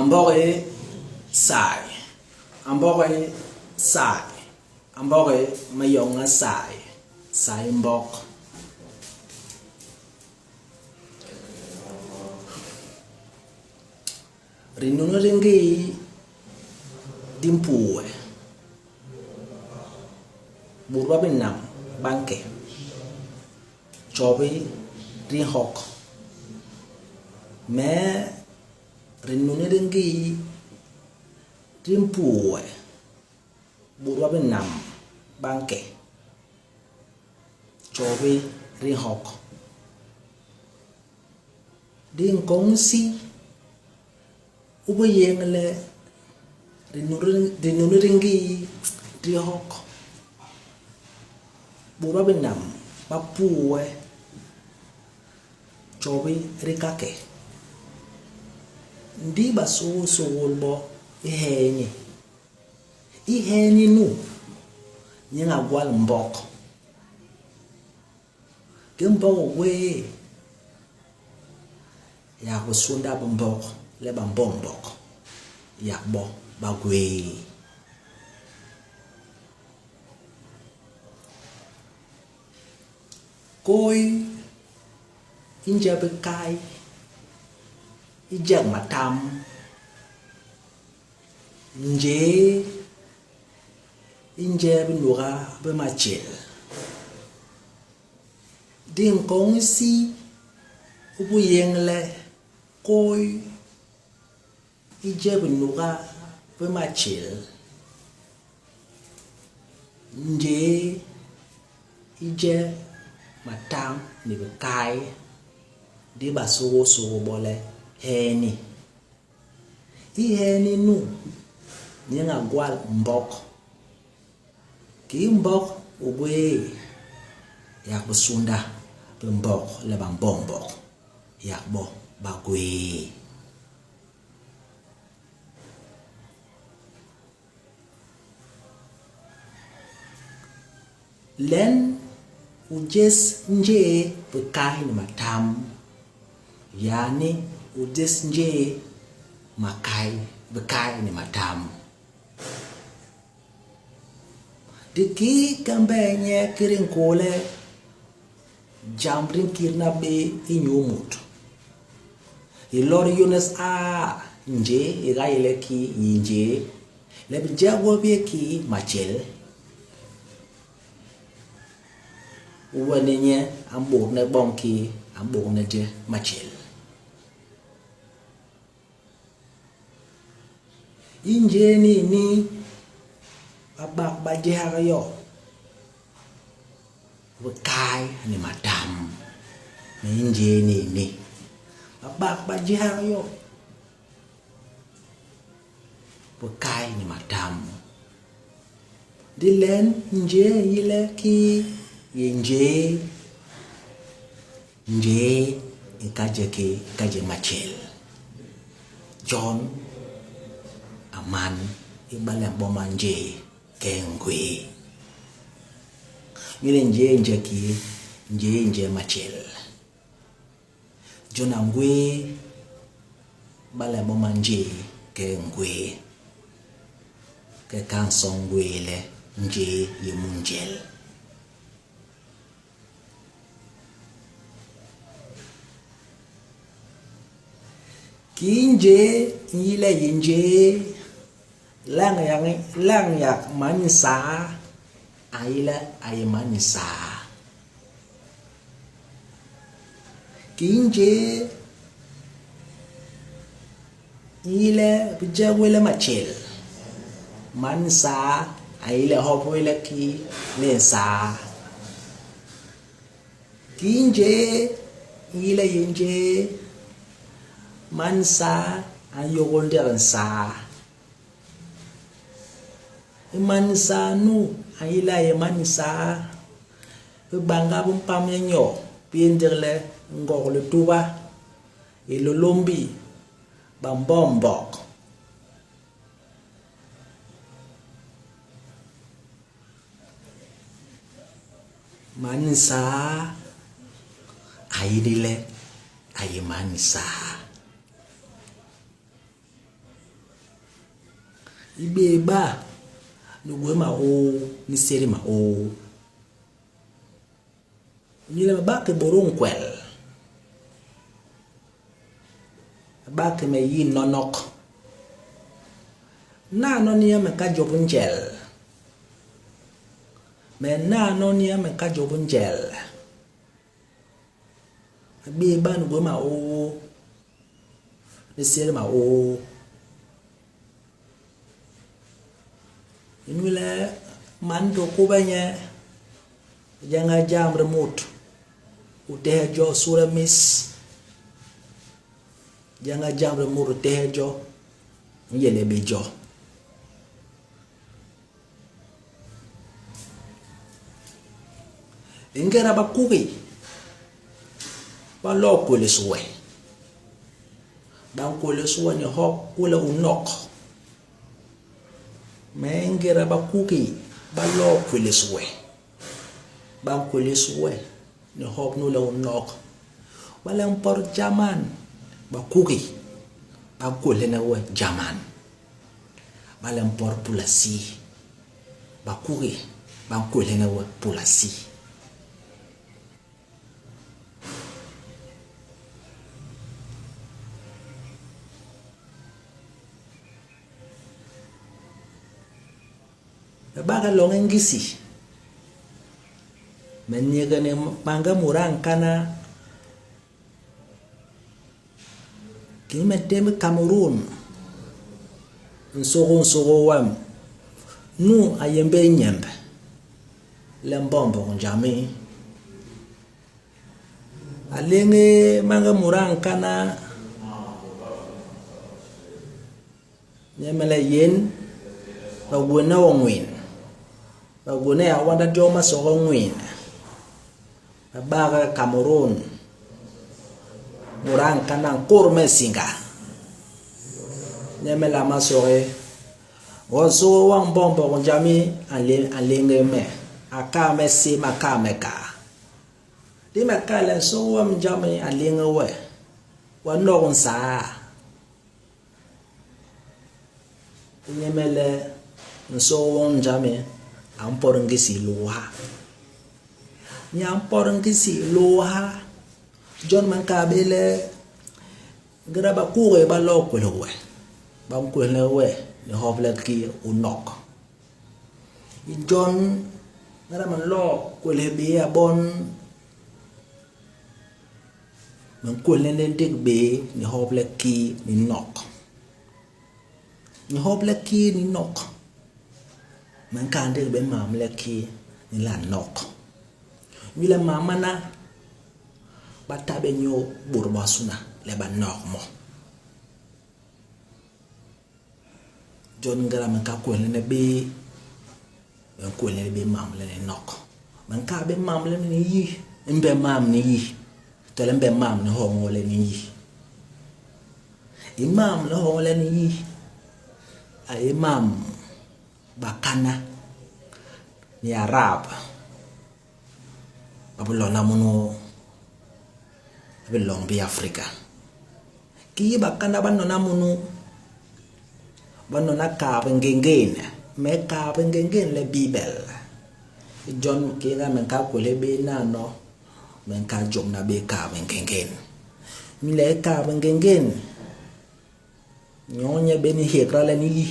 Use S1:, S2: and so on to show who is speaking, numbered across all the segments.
S1: A mbok i say, a mbok i say, a mbok i mayonga say, say mbok. Rinunu ri ngi di mpuwe bot ba binam ba nke cobi ri nhok me rinunu ri ngi di mpuwe bot ba binam ba nke cobi ri nhok. Di nkoñ isi, u biyéñ le dinuni di ngii di hok, bôt ba binam ba puuwe tjobi di ka ke. Ndi basôgôlsôgôl bo i heeni. I heeni nu, nyen a gwal mbok. Ki mbok u gwéé, yak bisônda bi mbok le ba mbok mbok, yak bo ba gwéé. Kôy i nje bikai, i jek matam, njéé i nje binuga bi matjél. Di nkoñ isi u biyéñ le kôy i je binuga bi matjél, njéé i je matam ni bikay, ndi basôgôsôgô bo le heeni. I heeni nu, nyen a gwal mbok. Kii mbok u gwéé, yak bisônda bi mbok le ba mbok mbok, yak bo ba gwéé. Len u jés njéé bikai ni matam, yaani u jés njéé makai, bikai ni matam. Di kii kembe nye ki di nkôô le jam di nkidna bé inyu mut. I lot i yônôs aa, njéé i ga yi le kii i yé njéé, le bijek gwo bi yé kii matjél. U wene nye a mbôkne boñ kii a mbôkne je matjél. I njéé ni ini, ba bak ba jéhak yo bikai ni matam me i njéé ni ini, ba bak ba jéhak yo bikai ni matam. Di len njéé i yi le kii i yé njéé, Njéé i ka je ki i ka je matjél. Jon a man ibale a mboma njéé ke ngwéé. Inyule njéé i nje kii? Njéé i nje matjél. Jon a ngwéé ibale a mboma njéé ke ngwéé. Ke ka nson ngwéé le njéé i yé mu njel. Kii njéé i nyi le i yé njéé, lañ yak man nsaa a nyi le a yé man nsaa. Kii njéé i nyi le bijek gwé le matjél, man nsaa a nyi le hop wé le kii le nsaa. Kii njéé i nyi le i yé njéé, man nsaa a nyôgôl ndék nsaa. I man nsaa nu a nyi le a yé man nsaa, bibañga bi mpam nye nyoo bi yé ndik le ngok lituba, Hilôlômbi ba mbok mbok. Man nsaa a yi ni le a yé man nsaa. I béba nu gwé maôô ni sédi maôô. Inyule me bak i bôdô nkwel, me bak ki me yi nonok. Nano ni me ka jôp njel, me nano ni me ka jôp njel. Me béba nu gwé maôô ni sédi maôô. Inyule man to kube nye jañga jam li mut, u tehe jo sura mis. Jañga jam li mut u tehe jo, u yele bé jo. I ngéda bakugi ba lo kwélés we, ba nkwélés we ni hop u le u nok. Mais i ngéda bakugi ba lo kwélés we, ba nkwélés we ni hop nu le u nok. Ba le mpot Jaman, bakugi ba nkwélhene we Jaman. Ba le mpot Pulasi, bakugi ba nkwélhene we Pulasi. Me bak i loñ i Ngisi, me nyeghe ni mañge muda a nkana kii me ntémb i Kamerun, nsôgôô nsôgôô wem nu a yé mbéé nyemb le Mbombog Njami A léñge mañge muda a nkana nye me le yen ba gwééne wo ñwin, ba gwééne yak wanda jo masôghe ñwin. Ba bak i Kamerun, muda a nkana a nkôt me nsiñga, nye me le a masôghe. Ngo nsôghe wañ Mbombog Njami a léñge me, a kaa me sém, a kaa me kaa. Di me kal le nsôghe wem Njami a léñge we, w'a nok nsaa. Nye me le nsôghe woñ Njami a mpot Ngisi iloo ha. Nye a mpot Ngisi iloo ha, jon me nkal bé le ngéda bakuge ba lo kwél we, ba nkwélne we ni hop le kii u nok. I jon ngéda me nlo kwélés béé a bon, me nkwélhene ndik béé ni hop le kii ni nok. Ni hop le kii ni nok, me nkal ndik bé mam le kii ni nla nok. Inyule mam mana ba ta bé inyu bôt bobasôna le ba nok mo. Jon ngéda me nka kwélhene bé, me nkwélhene bé mam le ni nok. Me nkal bé mam le ni yi, imbe mam ni yi, tole imbe mam ni hoñol le ni yi. I mam ni hoñol le ni yi, a yé mam bakana ni Arab ba bi lona munu i biloñ bi Afrika. Kii bakana ba nona munu, ba nona kaat ngengén, me kaat ngengén le Bibel. Jon kii me nkal kwélél bé nano, me nkal jôbna bé kaat ngengén. Inyule i kaat ngengén, nyoo nyen bé ni nhégda le ni yi.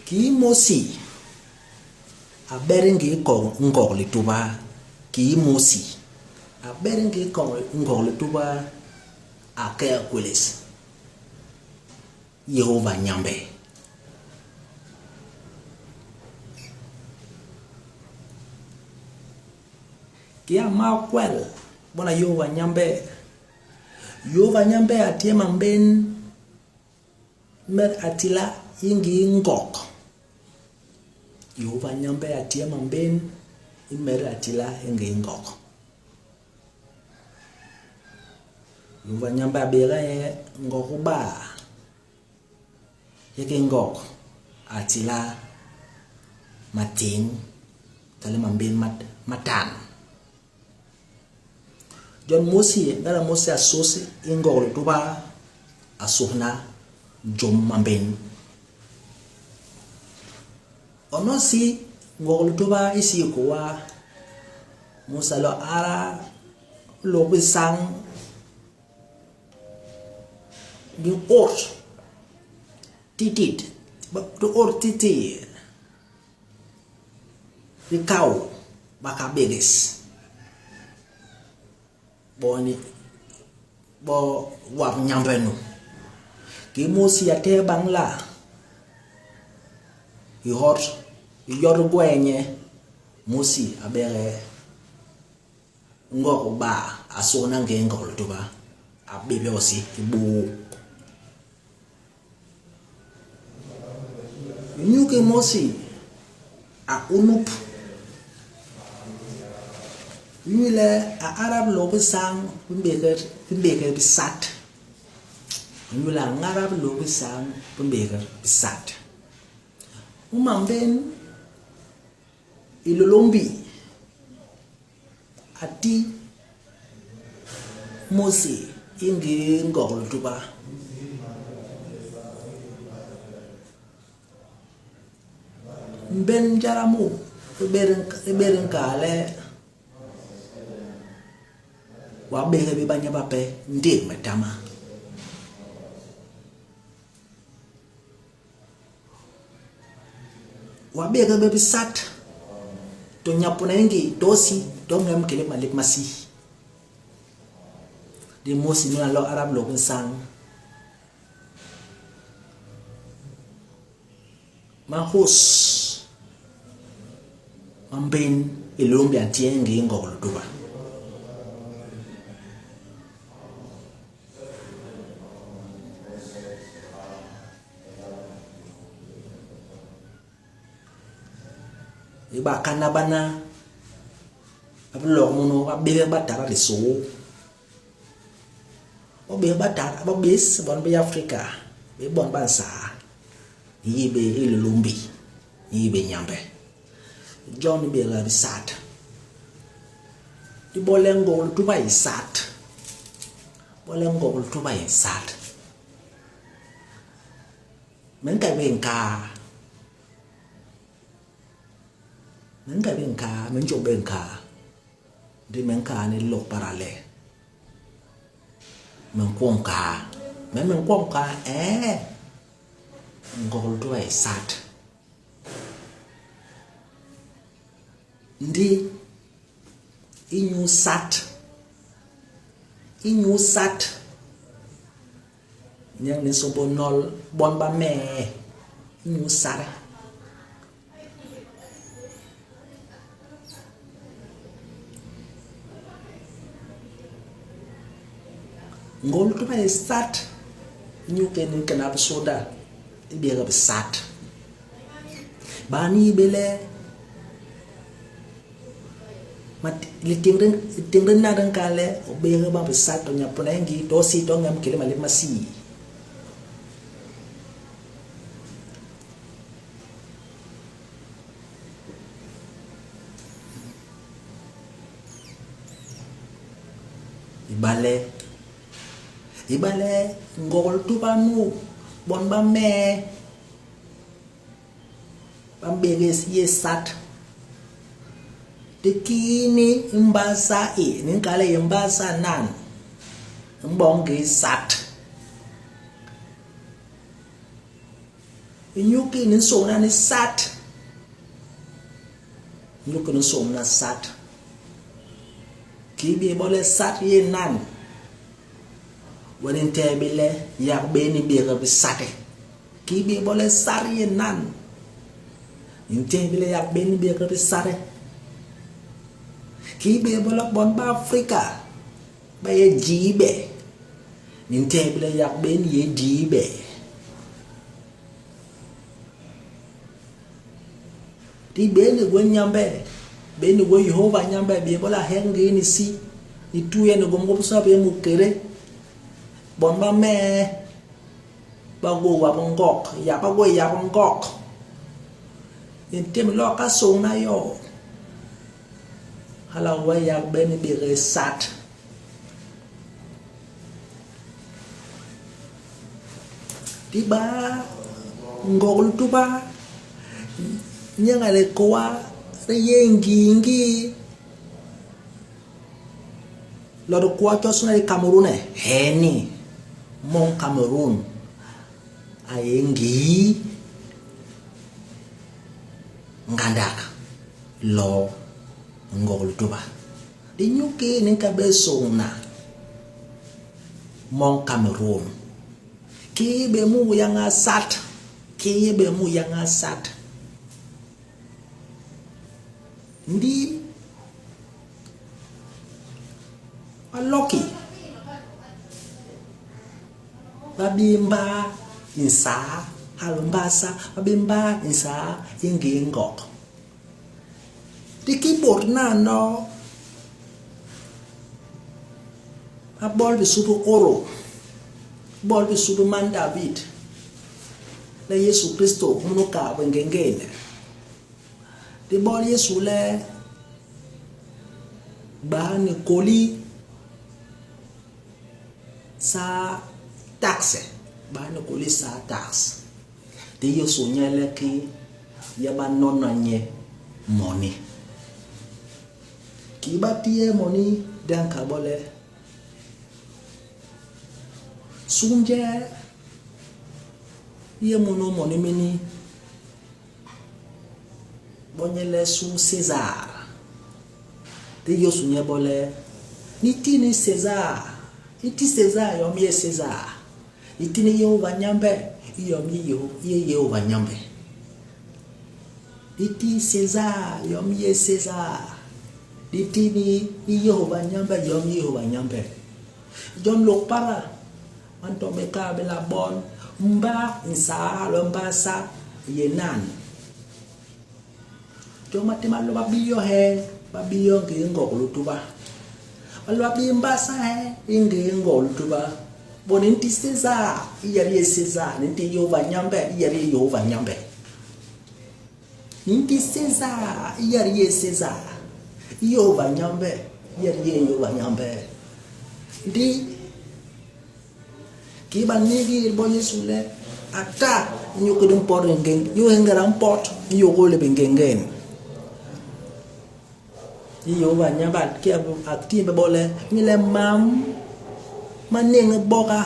S1: Kii Môsi a bet i ngii ngok lituba? Kii Môsi a bet i ngii ngok lituba a ke a kwélés Yéhôva Nyambe. Kii a ma kwel bona Yéhôva Nyambe, Yéhôva Nyambe a ti mambén met a tila i ngii ngok. Yéhôva Nyambe a ti mambén i met a tila i ngii ngok. Yéhôva Nyambe a bééga nye ngok u baa, hiki ngok a tila matiñ. Tole mambén matan. Jon Môsi, ngéda Môsi a sôs i ngok lituba, a sôhna jôm mambén. Ono si ngok lituba isi hikôa, Môsi a lo ara lôk bisañ bi ôt titit, bi ôt titii. Bikau ba ka bégés bo ni bo wap Nyambe nu. Kii Môsi a tehe bañ la i hot i yot gwéé nye, Môsi a béhe ngok ba a sôhna ngéé ngok lituba, a bép yo si i bôô. Inyuki Môsi a unup? Inyule a adap lôk isañ bi mbégés bisat. Inyule a ñadap lôk isañ bi mbégés bisat. Mu mambén Hilôlômbi a ti Môsi i ngii ngok lituba. Mbén jada mu i bé di nkaa le w'a béhe bé banya bape ndik metama. W'a béhe bé bisat, to nyapuna i ngii, to si, to ngem kele malép ma si. Ndi Môsi nu a lo adap lôk nsañ, ma hôs ma mbén Hilôlômbi a nti nye i ngii ngok lituba. I bakana bana ba bi lok munu ba bégés batata lisôô. Ba bégés batata ba bés bon ba Afrika bé bon ba nsaa ni yi bé Hilôlômbi ni yi bé Nyambe. Jon ni bééga bisat. Di bol le ngok lituba i sat. Bol le ngok lituba i nsat. Me nkal bé nkaa. Me nkal bé nkaa, me njôp bé nkaa. Ndi me nkaa ni lôk pada le me nkwo nkaa. Me me nkwo nkaa ee ngok lituba i sat. Ndi inyu sat, inyu sat nyen ni nsômbôl nol bon ba mee inyu sat. Ngol to ba yé sat inyu ke ni nkena bisônda i bééga bisat. Baa ni yi bé le litiñ li na di nkal le u bééga bañ bisat to nya puna i ngii to si to ngem kili malép ma sii? Ibale ibale ngok lituba nu bon ba mee ba mbégés yé sat, ndi kii ni mbasa i ni nkal le i mbasa nan i mboñ ngi sat? Inyuki ni nsôñna ni sat? Inyuki ni nsôñna sat? Kii bi bo le sat yé nan, we ni ntehe bé le yak bé ni bééga bisat? Kii bi bo le sat yé nan, ni ntehe bé le yak bé ni bééga bisat? Kii bi bo le bon ba Afrika ba yé jiibe, ni ntehe bé le yak bé ni yé jiibe? Ndi bé ni gwé Nyambe, bé ni gwé Yéhôva Nyambe, bi bo le a hek ngii ni si, ni tuye ni gwom gwobisôna bi yé mukédé. Bon ba mee ba gwé wap ngok, yak ba gwé yap ngok. I ntémb lok ka sôñna yo. Hala wee yak bé ni bégés sat. Di ba Ngog Lituba nyenga likowa ri ye ngingi lo dikwa tjosôna di Cameroun heni mong Cameroun a yé ngii ngandak lo Ngog Lituba. Inyuki ni nka bé sôñna mong Cameroun? Kii bé mu yañga sat? Kii bé mu yañga sat? Ndi ba loki ba bi mba i nsaa hala mbasa ba bi mba i nsaa i ngii ngok. Di ki bôt nano ba bol bisu bi ôrô, bol bisu bi man David, le Yésu Kristô munu kaat bingéngén. Di bol Yésu le, Baa ni kôli saa taxe? Baa ni kôli saa taxe? Di Yésu nye le ki ya ba nôhna nye moni. Kii ba ti ye moni, di a nkal bo le, Sunje ye munu moni mini, bo nye le su César. Di Yésu nye bo le, Ni ti ni César, ni ti César yom yé César. I tine Yéhôva Nyambe i yom i yé Yéhôva Nyambe. Di ti César yom i yé César, di ti ni Yéhôva Nyambe yom i Yéhôva Nyambe. Jon Lôk Pada ba ntomb i kal bé le bon mba nsaa hala mba sa yé nan. Jon ba ti ba lo ba biyo he, ba biyo ngii ngok lutuba. Ba lo ba bii mbasa he i ngii ngok lutuba. Bo ni nti César i yé yé César, ni nti Yéhôva Nyambe i yé yé Yéhôva Nyambe. Ni nti César i yé yé César, Yéhôva Nyambe i yé yé Yéhôva Nyambe. Ndi kii banigil bo Yésu le, A Ta, inyuki di mpot ngeñ, inyu ngéda mpot i yôgôl le bingéngén? Ni Yéhôva Nyambe a timbhe bo le, Inyule mam ma niñ i boga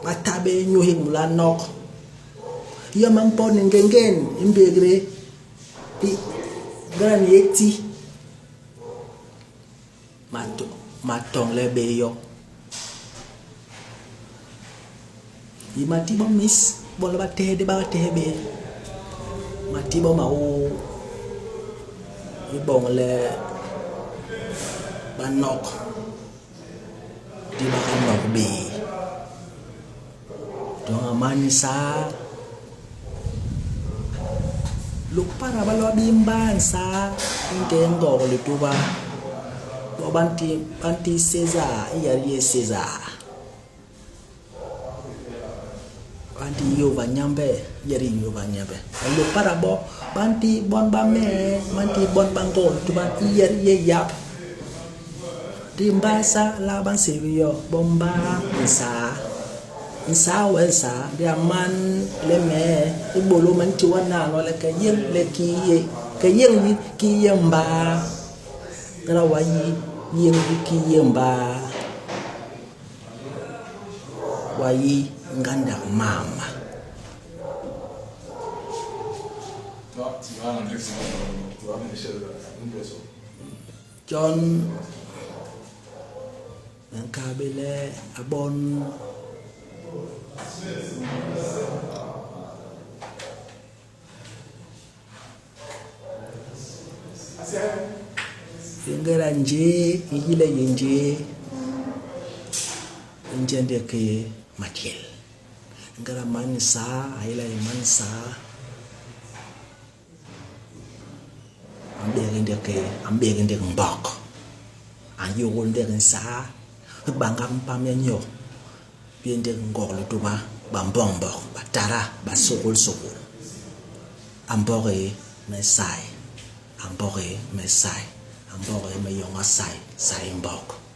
S1: ma ta bé inyu hiki mut a nok. Yom a mpot ni ngéngén i mbégdé i ngéda ni yé ti, m'a toñle bé yo. I ma ti bo mis, bo le ba tehe ndi ba ga tehe bé. Ma ti bo maôô i boñ le ba nok ndi ba ga nok bé. Jon a man nsaa, Lôk Pada ba lo ba bi mba nsaa i ntéé ngok lituba, bo ba nti César i yé César. Ba nti Yéhôva Nyambe yé di Yéhôva Nyambe. Lôk Pada bo ba nti bon ba mee, ba nti bon ba ngok lituba i yé yé yap. Di mbasa la ba nsébi yo bo mba nsaa. Nsaa wee nsaa, ndi a man le me i bôlô me nti we nano le ke yéñ le kii yé, ke yéñ yi kii yé mba. Ngéda w'a yi yéñ yi kii yé mba, w'a yi ngandak mam. Jon me nkal bé le a bon i ngéda njéé i yi le i yé njéé, i nje ndék matjél. I ngéda man nsaa a yi le a yé man nsaa. A mbéége ndék, a mbéége ndék mbok, a nyôgôl ndék nsaa, i bangak mpam ya nyo, bi yé ndék ngok lituba, ba mboñ mbok, ba tada, ba sôgôl sôgôl. A mbok e me sai, a mbok e me sai. A mbok me yoña sai, sai mbok.